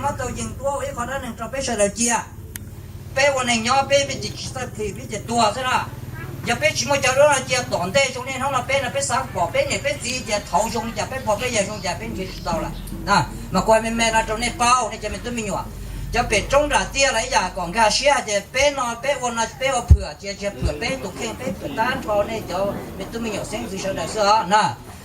muab tau yees duab ua ib qho dab neeg rau peb sawv daws cia. Peb ua neeg nyob peb, peb ces tsis txawj plhis, peb ces tuag xwb na. Yog peb tsis muaj cov duab no cia, tom ntej zoo niaj hnub no peb no peb xav pom peb niam peb txiv ces thaum zoo li cas, peb pog peb yawg zoo li cas peb nrhiav tsis tau lawm. Mas kuv hais me me no rau nej paub, nej cov me tub me nyuam, cov pem roob nram tiaj los ib yam, kom nkag siab hais tias peb no peb ua no peb ua phwm, tsis yog phwm peb tus kheej, peb phwm tag nrho nej cov me tub me nyuam xeeb ntxwv sawv daws xwb os na.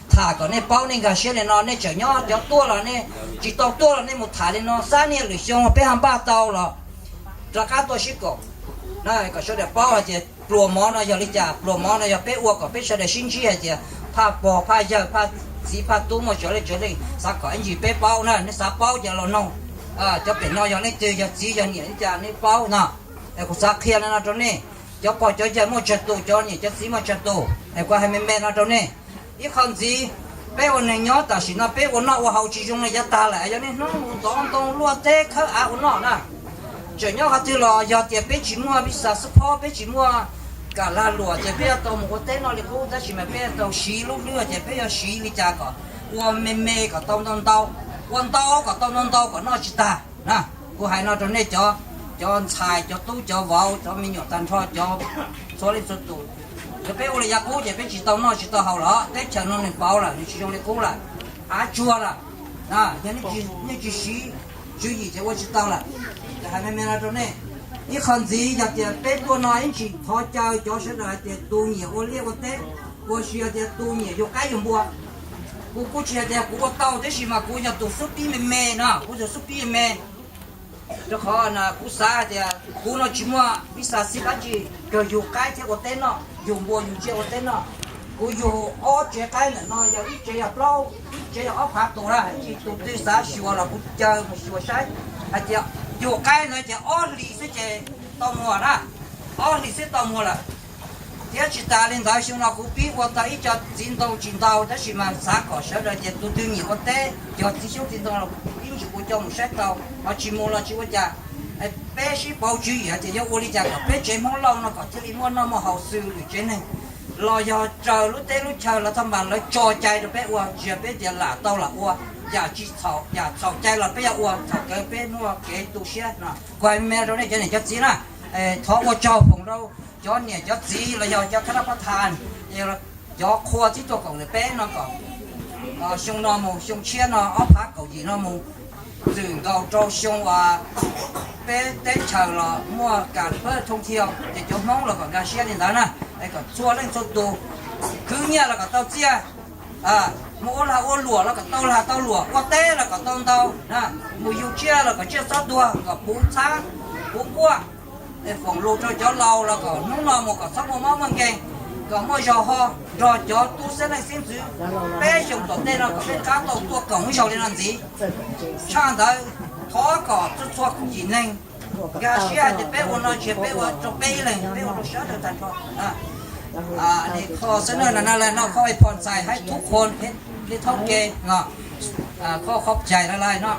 Tham kom nej paub, nej nkag siab li no, nej tseem nyob cov tuaj los nej tsis tau tuaj los nej mus tham li no, xab niag lwm xyoo peb ho npaj tau los rov qab tuaj sib koom. Kom sawv daws paub hais tias pluas mov no yog li cas, pluas mov no yog peb ua kom peb sawv daws sib ntsib hais tias phaj pog phaj yawg phaj txiv phaj tub muaj tsawg leej tsawg leej, xav kom ib ntsis peb paub na, nej xav paub ces los noog cov pem no yog leej twg, yog txiv yog niam li cas nej paub no. Kuv xav qhia li no rau nej, cov pog cov yawg muaj tsawg tus, cov niam cov txiv muaj tsawg tus, es kuv hais me me no rau nej. Ib qho ntxiv, peb ua neeg nyob tam sim no peb ua noj ua haus tsis zoo li yav tag lawm, yog niaj hnub mus ntov ntoo luaj teb khawb av ua noj na. Tseem nyob qhov twg los yog tias peb tsis muaj visa xub phob, peb tsis muaj kam lag luam ces peb yuav tau mus ua teb noj li qub, tab sis mas peb yuav tau siv lub hlwb ces peb yuav siv li cas kom ua me me kom tau ntau ntau, ua ntau kom tau ntau ntau kom noj tsis tag na. Kuv hais no rau nej cov, cov ntxhais cov tub cov vauv cov me nyuam tag nrho cov txhua leej txhua tus, yog peb ua li yav qub ces peb tsis tau noj tsis tau haus lawm, teb chaws no nws pauv lawm, nws tsis zoo li qub lawm, av tsuag lawm. Yog nej tsis siv tswv yim ces ua tsis tau lawm. Hais me me no rau nej, ib qho ntxiv yog tias peb tuaj no ib ntsis thov caw cov sawv daws hais tias tus nyiam ua liaj ua teb, ua si hais tias tus nyiam yug qaib yug npua. Kuv kuj tsis hais tias kuv ua tau, tab sis mas kuv yog tus xub pib me me no, kuv yog xub pib me me. Rau qhov kuv xav hais tias kuv no tsis muaj visa xib dab tsi, kawg yug qaib thiab ua teb noj, yug npua yug tsiaj ua teb noj. Kuv yug ob tsev qaib ntawm no, yog ib tsev yog plaub, ib tsev yog ob phav tus na, tus twg xav xyuas los kuv caw mus xyuas saib. Hais tias yug qaib ntawd ces ob hlis xwb ces tau muag na, ob hlis xwb tau muag lawm. Thiab tsis tas li ntawd, xyoo no kuv pib ua tau ib co txiv ntoo tsis ntau, tab sis mas xav kom sawv daws ces tus twg nyiam ua teb, cov txiv xyoob txiv ntoo los ib ntsis kuv coj mus saib tau, ho tsis mus los tsis ua cas. Peb sib pauv tswv yim hais tias yuav ua li cas kom peb tsev Hmoob Lauj no kom thiaj li muaj noj muaj haus xws lwm tsev neeg, los yog raws lub teb lub chaw los thaj mas lawv tso cai rau peb ua, tsis yog peb tias lam tau lam ua, yam tsis txhaum, yam txhaum cai los peb yuav ua, thaum kawg peb muaj kev tu siab no. Kuv hais me rau nej cov niam cov txiv na, thov ua tsaug foom rau cov niam cov txiv los yog cov khab lab pab tha, cov qhua txib tuaj koom ntawm peb no kom xyoo no mus xyoo tshiab no ob phav kaum yim no mus txwm nkaus rau xyoo uas peb teb chaws los muaj kam pab thoo thiau ces cov Hmoob los kom nkag siab li ntawd na. Es kom txhua leej txhua tus khwv nyiaj los kom tau txiaj, mus ua lag ua luam los kom tau lag tau luam, ua teb los kom tau ntau, mus yug tsiaj los kom tsiaj txhob tuag, kom puv txhab puv nkuaj. Foom lus rau cov laus los kom hnub no mus kom txhob muaj mob muaj nkeeg, kom muaj zog ho nrog cov tub xeeb leej xeeb ntxwv peb xyoo tom ntej no kom peb rov qab tau tuaj koom ib zaug li no ntxiv. Tshaj ntawd, thov kom txhua txhua yim neeg nkag siab hais tias peb ua no tsis yog peb ua rau peb ib leeg, peb ua rau sawv daws tag nrho. Kho xwb na, na lawm no kho ib phom ntxhais haib thub qhuas li thaub ke, kho qhov cais la lais no.